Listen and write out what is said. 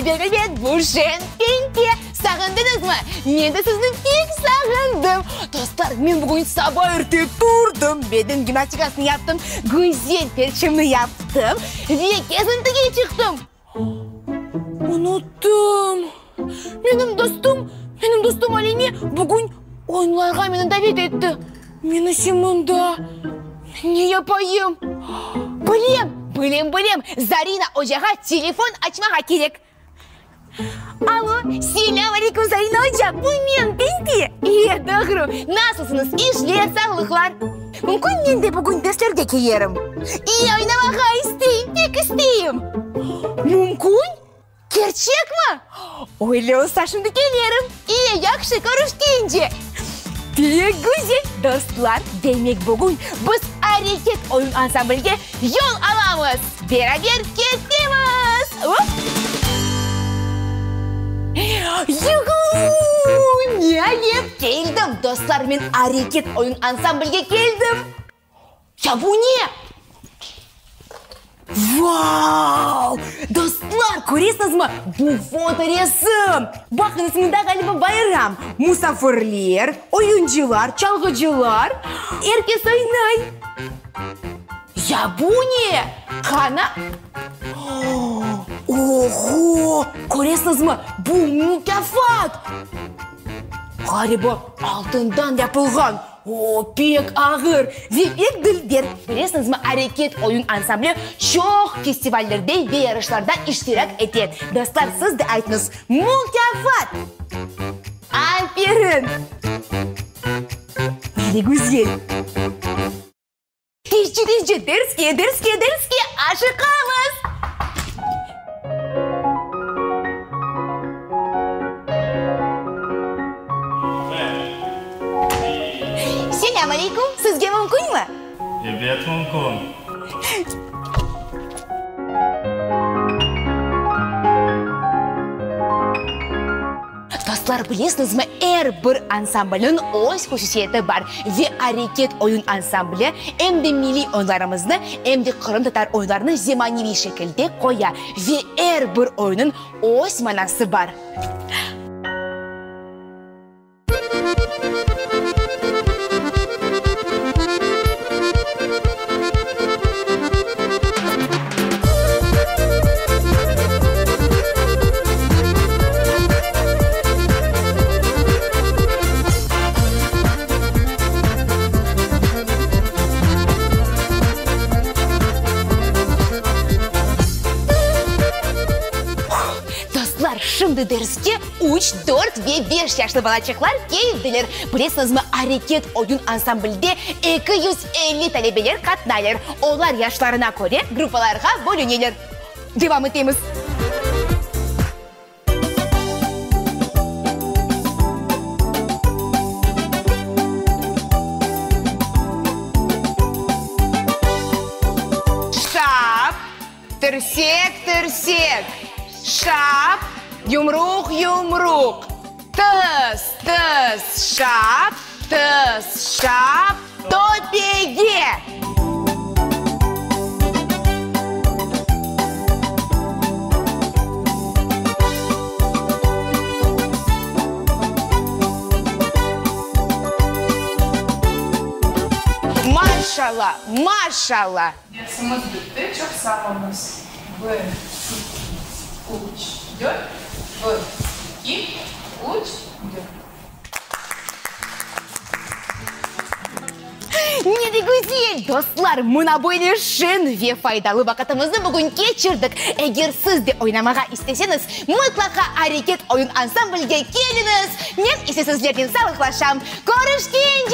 Elbet, elbet, bu şeñ Pempe. Sağındıñızmı? Men de sizni pek sağındım. Dostlar, men bugün saba erte turdım, beden gimnastikasını yaptım, güzel perçemni yaptım ve kezintige çıqtım. Unuttım! Menim dostum, menim dostum Alime bugün oyunlarğa meni davet etti. Men ise mında ne yapayım? Bilem, bilem, bilem, Zarina ocağa telefon açmağa kerek. Alo, selâm aleyküm, Zarina oca, bu men, Pempe. E, doğru. Nasılsıñız, işler, sağlıqlar? Mümkün men de bugün derslerge kelerim. E, oynamağa isteyim, pek isteyim. Mümkün? Kerçekmi? Öyle olsa şimdi kelerim. E, yahşı, körüşkence. Pek güzel, dostlar, demek bugün biz Areket oyun ansamblge yol alamız. Beraber ketemiz! Op! Yuhu! Niayet keldim, dostlar, men Areket oyun ansamblge keldim. Ya bu ne? Vau! Dostlar, köresiñizmi, bu fotoresim! Baqıñız, mında ğaliba bayram, musafirler, oyuncılar, çalğıcılar, er kes oynay. Ya bu ne? Qana? Oho! Köresiñizmi, bu mukâfat! Ğaliba altından yapılğan. O, pek ağır ve pek dülber. Bilesiñizmi, Areket oyun ansambli çoq festivallerde ve yarışlarda iştirak ete. Dostlar, siz de aytıñız, mukâfat! Aferin! Ne güzel! Tezce, tezce, derske, derske, derske aşıqamız! Selâm aleyküm, sizge mümkünmi? Ebet, mümkün. Dostlar, bilesiñizmi, er bir ansamblniñ öz hususiyeti bar ve Areket oyun ansambli em de milliy oyunlarımıznı, em de qırımtatar oyunlarını zemaneviy şekilde qoya ve er bir oyunnıñ öz manası bar. Dostlar, şimdi derske üç, dört ve beş yaşlı balaçıqlar keldiler. Bilesiñizmi, Areket oyun ansamblde 250 talebeler qatnaylar. Olar yaşlarına köre gruppalarğa bölüneler. Devam etemiz. Şap, tirsek, tirsek, şap, yumruq, yumruq, tıs, tıs, şap, tıs, şap, töpege. Maşalla, maşalla! Dersimiz bitti, çoq sağ oluñız. Bir, iki, üç, dört, bir, iki, üç, dört. Ne de güzel, dostlar, mına böyle şeñ ve faydalı vaqıtımıznı bugün keçirdik. Eger siz de oynamağa isteseñiz, mıtlaqa Areket oyun ansamblge keliñiz. Men ise sizlernen sağlıqlaşam. Körüşkence!